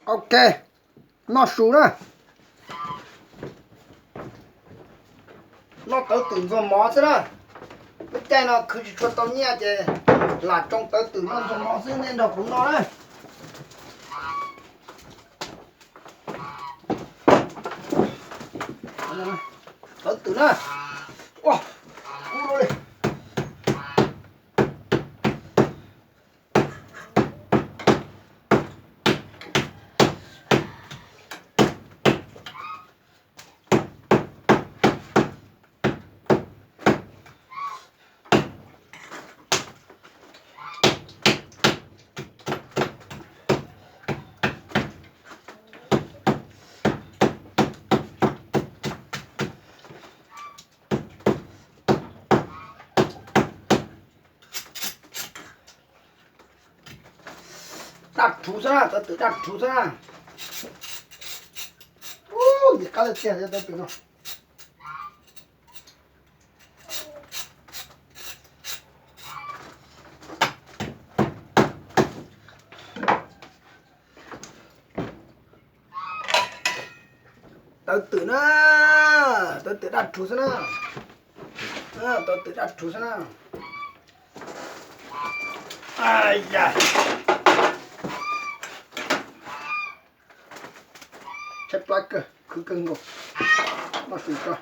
Ok, noj su na. Noj tawv twm ntxuag mov xwb na. Lub caij no khwv tsis tshua tau nyiaj ces lam tsoo tawv twm noj ntxuag mov xwb, nej nrog kuv noj na. Tawv twm na. Ua, kub li. Daj rhuv xwb na, tawv twm daj rhuv xwb na. Ub, ntxim qab tiag tiag tawv twm no. Tawv twm na, tawv twm daj rhuv xwb na. Tawv twm daj rhuv xwb na. Yam tshaib plab kawg, khwv kawg nkaus. Noj su tso.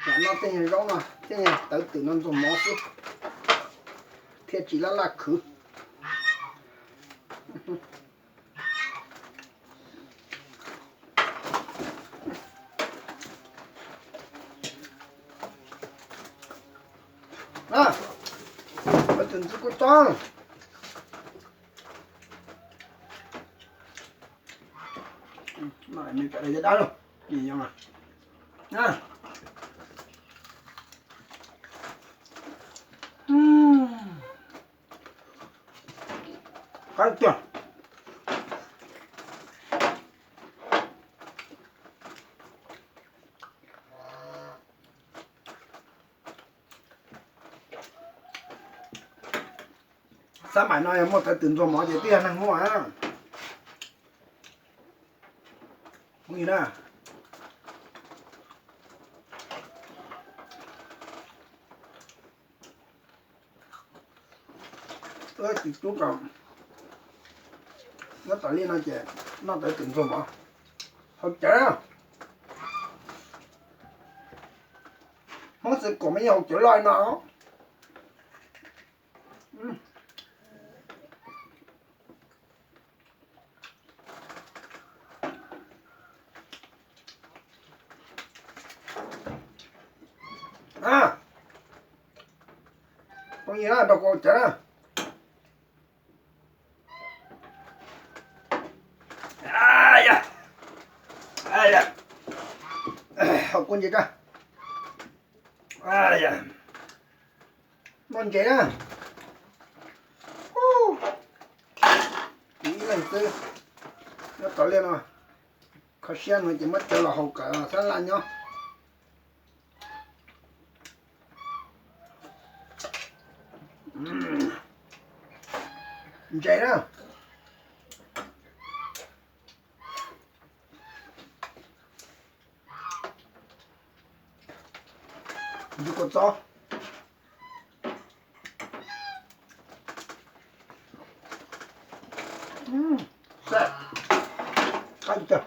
Lam noj tej nyuag zaub no, tej nyuag tawv twm no ntxuag mov xwb, thiaj tsis laj laj khwv. Tawv twm ntxuag kua txob. Qab tiag. Xab maim no yog muaj tawv twm ntxuag mov ces twb yog neeg muaj na. Phooj ywg na, tus tub ko nyob tom liaj no ces noj tawv twm ntxuag mov haus cawv. Hmoob xwb kom me nyuam haus cawv loj no. Phooj ywg na, nrog kuv haus cawv na. Haus kua ntses tso. Noj ntses na. Ib leeg xwb nyob tom liaj no, kho siab no ces muab cawv los haus kom xab laj nyob. Ntses na. Ntses kua txob. Xav qab tiag.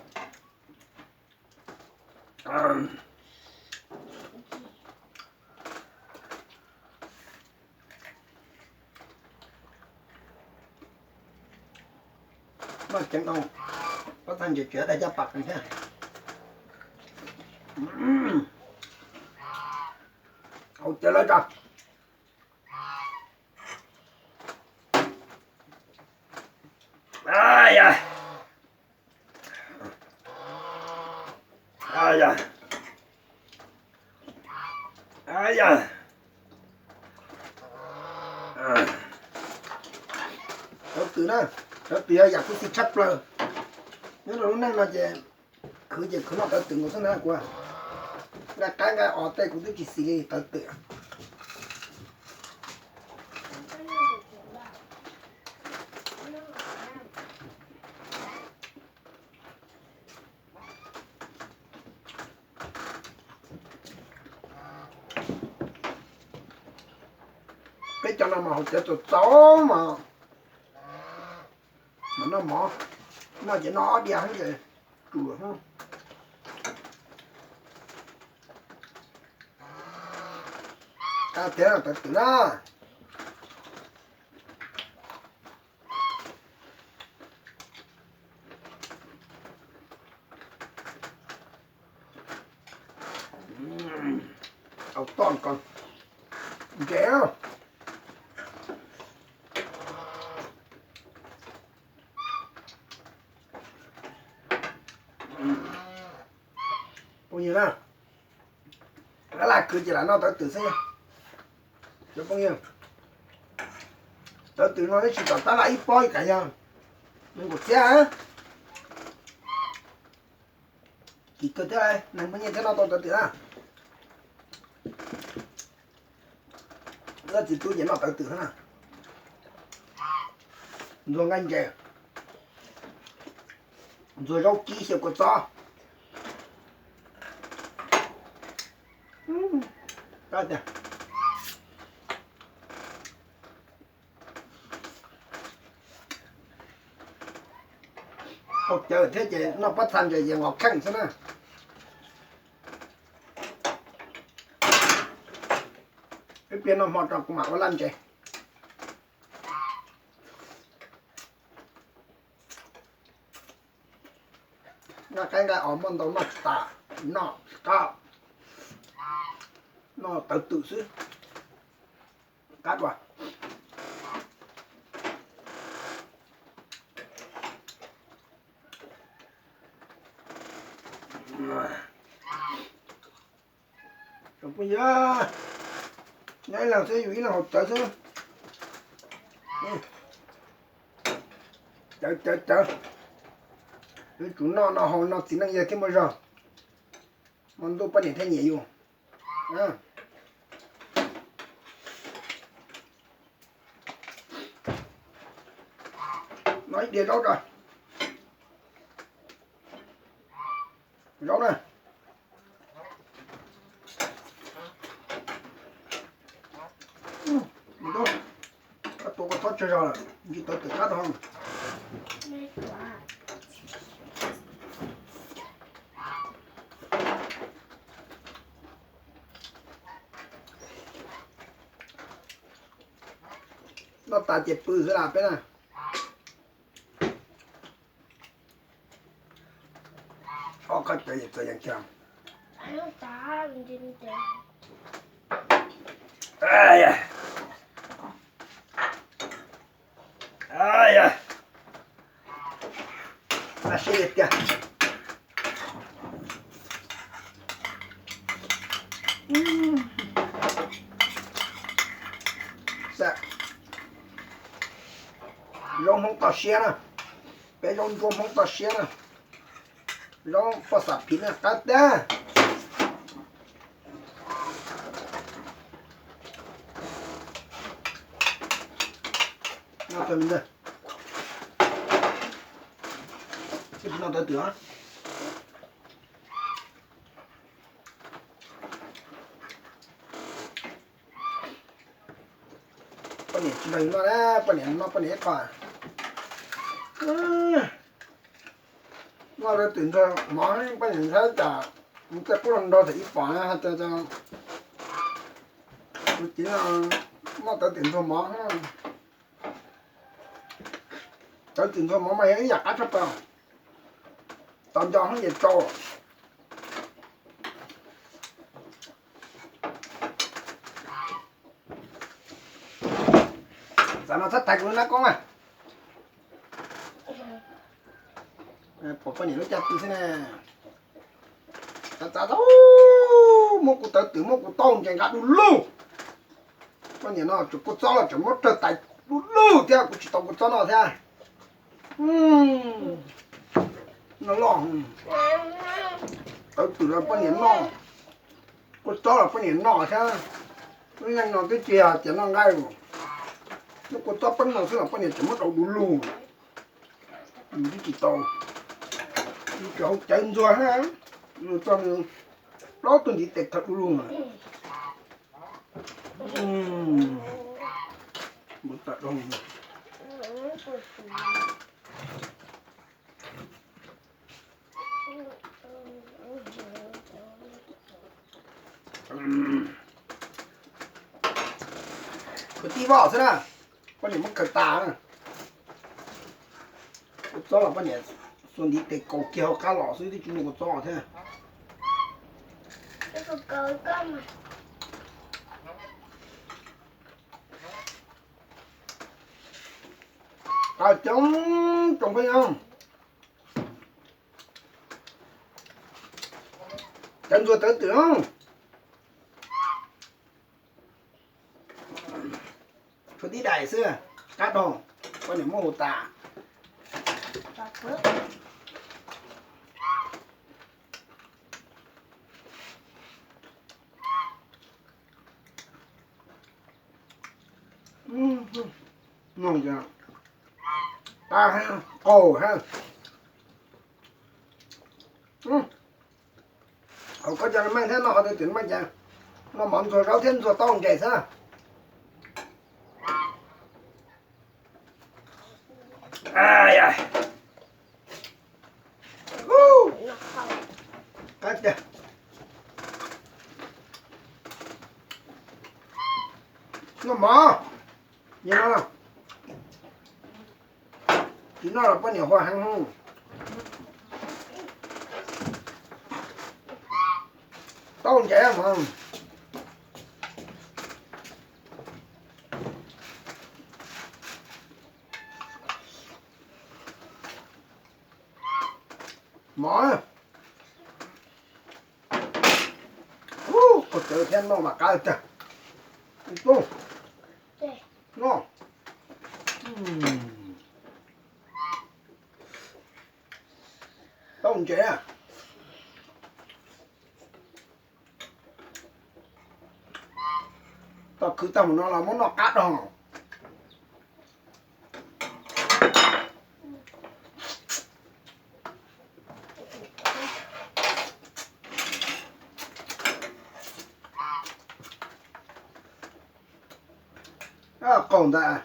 Noj ceev dhau, pob txha ntses tseem dai caj pas qees thiab. Haus cawv lawm tso. Tawv twm na, tawv twm yog yam khuv xim tshaj plaws. Nyob rau lub neej no ces khwv ces khwv noj tawv twm nkaus xwb na kuv. Nqaij qaib nqaij os tej kuv twb tsis xis li tawv twm. Peb cov no mas haus cawv txaus txaus mas, mas noj mov, noj ces noj ob diav xwb ces tsum. Qab tiag tawv twm na. Au toj ko ntses. Phooj ywg na, tab laj kwv ces lam noj tawv twm xwb. Cov phooj ywg, tawv twm no neb tsis tom tab laj ib pob kav yog me nkaum txiab. Kim kawg thiab, neeg muaj nyiaj thiab noj tau tawv twm na. Laj txiv tub ces noj tawv twm na. Ntxuag nqaij ntses, ntxuag zaub kib xyaw kua txob. Tab tiag. Haus cawv thiab ces noj pob txha ntses ces nqos kheej xwb na. Ib pliag noj hmo rau kuv mam ua laj ntses. Noj qaib nqaij os muaj ntau noj tsis tas, noj tsis qab, noj tawv twm xwb. Qab dua. Tsoom phooj ywg, nyob ib leeg xwb yus ib leeg haus cawv xwb. Cawv cawv cawv, yuav tsum noj no haus no txiv neej yawg thiaj muaj zog. Hmo ntuj poj niam thiaj nyiam yus. No ib diav zaub rau, zaub na. Koj tua koj txhob tsawg zog lawm, ntshe tawv twm qab tau. Noj tas ces pw xwb las peb na. Ob qhov cawv txawm yees kiag. Siab tiag. Zaub Hmoob toj siab na, peb zaub ntsuab Hmoob toj siab na, zaub poj xam phiv na qab tiag. Noj tawv twm. Poj niam tsis nrog yus noj na, poj niam noj poj niam ib qho. Noj tawv twm ntxuag mov poj niam ntxhab cas mus tej qub los nrog thaum ib pom na hais tias kuv txiv noj tawv twm ntxuag mov. Tawv twm ntxuag mov mas yog ib yam qab tshaj plaws, tos nco hoob ces tsau. Tam no txhob thaiv kuv lub hnab koob na. Pom poj niam lub caj pw xwb na. Txav txav tau, muab kuv tawv twm muab kuv tauj ntses nqa du lug. Poj niam no tseem kua txob los tseem muab rawg tais du lug thiab, kuv tsis tau kua txob no thiab. No loj, tawv twm los poj niam noj, kua txob los poj niam noj thiab. Lub neej no twb tsis yog tias noj nqaij, muab kua txob peb no xwb los poj niam tseem muab rau du lug. Yus twb tsis tau, yus tseem haus cawv ntxuag thiab, yus txoj plaub tug ntiv tes khaws du lug. Mus tawm doo. Kwv tij Vaj xwb na, poj niam muab khaws tas na. Kua txob los poj niam xuas ntiv tes kaus kiag hauv qab los xwb twb tsis muaj kua txob thiab. Qab coob tsoom phooj ywg, cov ntxuag tawv twm, tshuav tib daim xwb, qab dhau, poj niam muab hu tas. Qaug hab. Hauv koj cov meej thiab, noj qhov twg tsis meej ces noj mov ntxuag zaub thiab ntxuag taub ntses xwb. Noj mov, tsis noj los poj niam hu heev. Taub ntses mas. Mov, koj txawv thiab, noj mas qab tag. Noj. Taub ntses. Tau khwv tag mus no los muab noj qab dhau. Qaug ntag.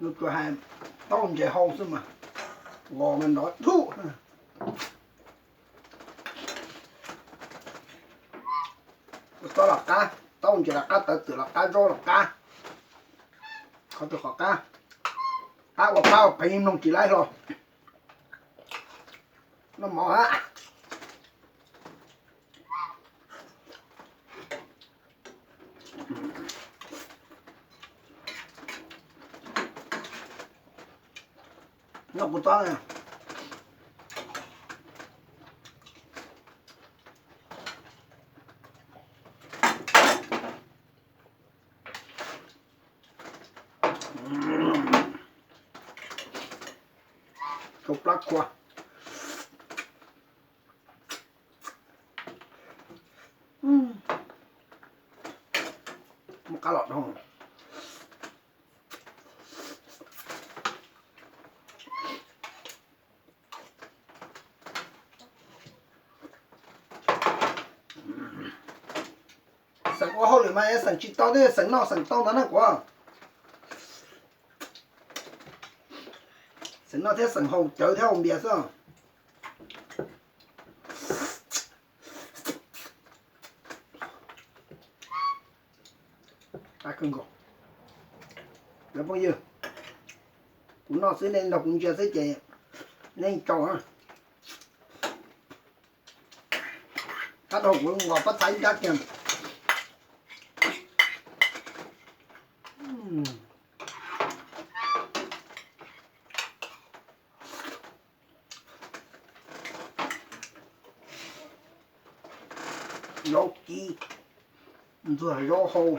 Nws tsuas hais taub ntses hau xwb mas, los mas nrov dhuj. Kua txob los qab, taub ntses los qab, tawv twm los qab, zaub los qab. Qhov twg qhov qab, qab ua qab ua pheej mloog tsis laib hlo. Noj mov hab. Noj kuv txob na. Tsau plab kua. Muab qab los dhau. Xeem ua hauj lwm mas xeem tsis tau thiab, xeem noj xeem tau ntawd na kuv. Xeem noj thiab xeem haus cawv thiab haus npias xwb. Qab kawg nkaus. Cov phooj ywg, kuv noj xwb nej nrog kuv ntsia xwb ces nej tsaug. Qab dhau kuv nqos pob txha ib nrab kiag. Zaub kib, ntxuag zaub hau.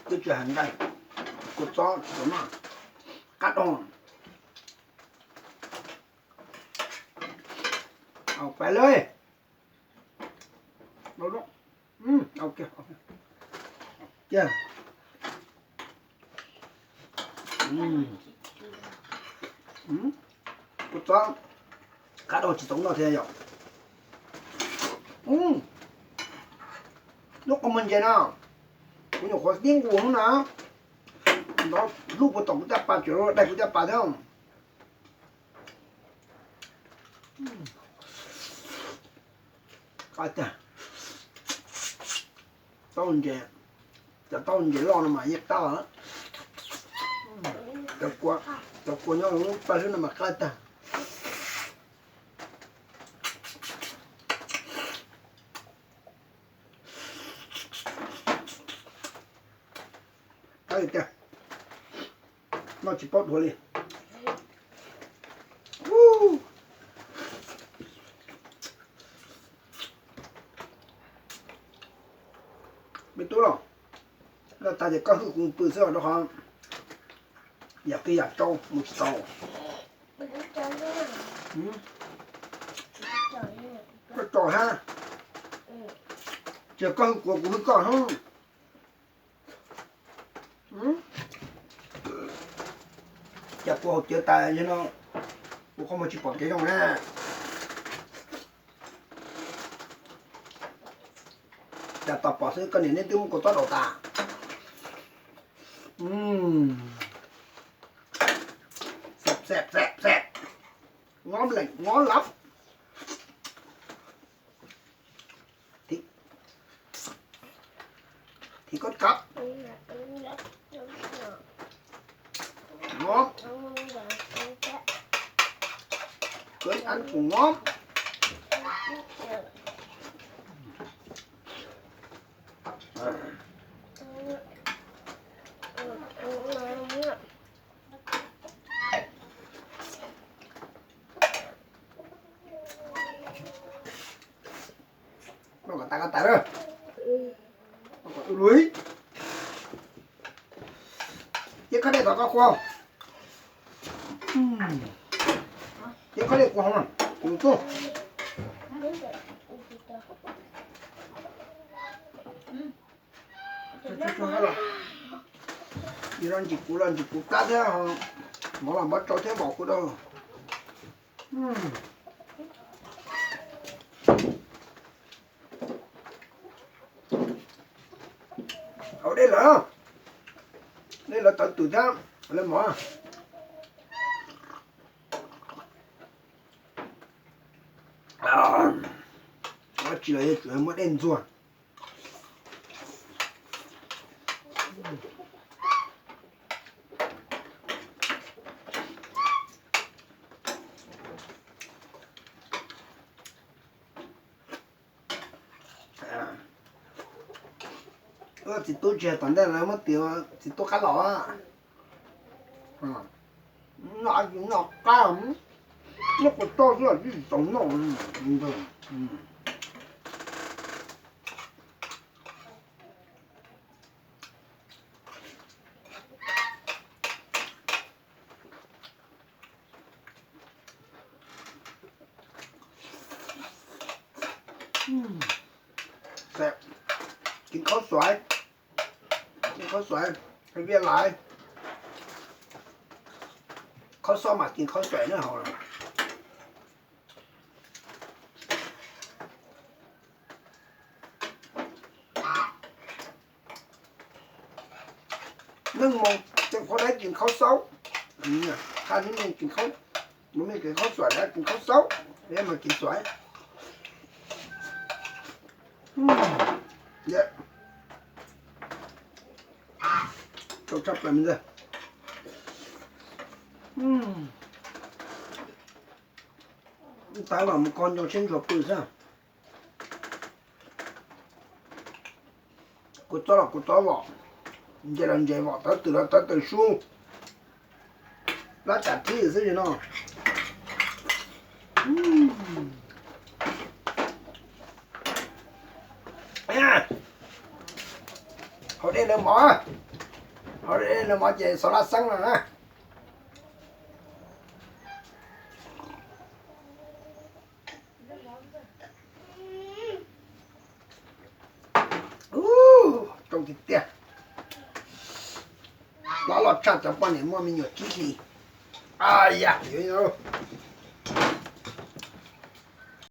Twb tsis hais nqaij, kua txob tsis tau noj, qab dhau. Au pais lawm. Kiag, Kuv txob qab dau tsis txaus noj thiab yom. Lub qhov muag ntses no, kuv nyuam qhuav tib nqus hnub no, ntov lub puas tom kuv caj pas, tseem daig kuv caj pas thiab. Qab tag. Taub ntses, cov taub ntses loj no mas yeej qab lawm. Cov kua nyob lub paj hlwb no mas qab tag. Qab tiag, noj tsis paub dhuav li. Me tub los, noj tas ces koj hwj kuv pw xwb rau qhov yam twg yam tsau mus tsis tau. Koj tso hab, ces koj hwj kuv, kuv hwj koj hab. Cas kua hauv cawv tas yog no, kuv qhov muag tsis pom kev zoo na. Cas tos pom xwb koj niam neb twb muab kua txob daus tas. Xeeb xeeb xeeb, ngob leem ngob lab. Thib koj kab, ngob, koj ab kuv ngob. Noj kom tas koj tas lawm. Noj kom du lug. Ib khob dej thov koj kua. Ib khob dej kua hov, kuv tuaj. Ib los ntsis kuv los ntsis kuv plab thiab, mov los mov tsau thiab mov kuv dau. Haus dej lawm, dej lawv tawv twm thiab lawv mov. Dab tsi los yuav tsum muaj dej ntxuag. Ua txiv tub tsis hais tom ntej lawv muab tias txiv tub qab los. Noj qab, noj kua txob xwb tsis txaus noj. Kis khaub xuaim, kis khaub xuaim, viaj lais, khaub xauj mas kis khaub xuaim na haus. Neej Moos ces qhuav dab kis khaub xauj, qha neej kis khaub, mus neej kis khaub xuaim dab kis khaub xauj, mas kis xuaim. Tau tshaj plaws me ntxawg. Tab los mus koj ncoo siab ntsuag pw xwb. Kuv txob los kuv txob vom, ntses los ntses vom, tawv twm los tawv twm sub, lab tsam thib xwb li no. Haus dej lawv mov, haus dej lawv mov ces xov laj xeeb no na. Ub, tsau tiag tiag. Los los Tshaj cov poj niam muaj me nyuam tsib hlis. A ya, yuav,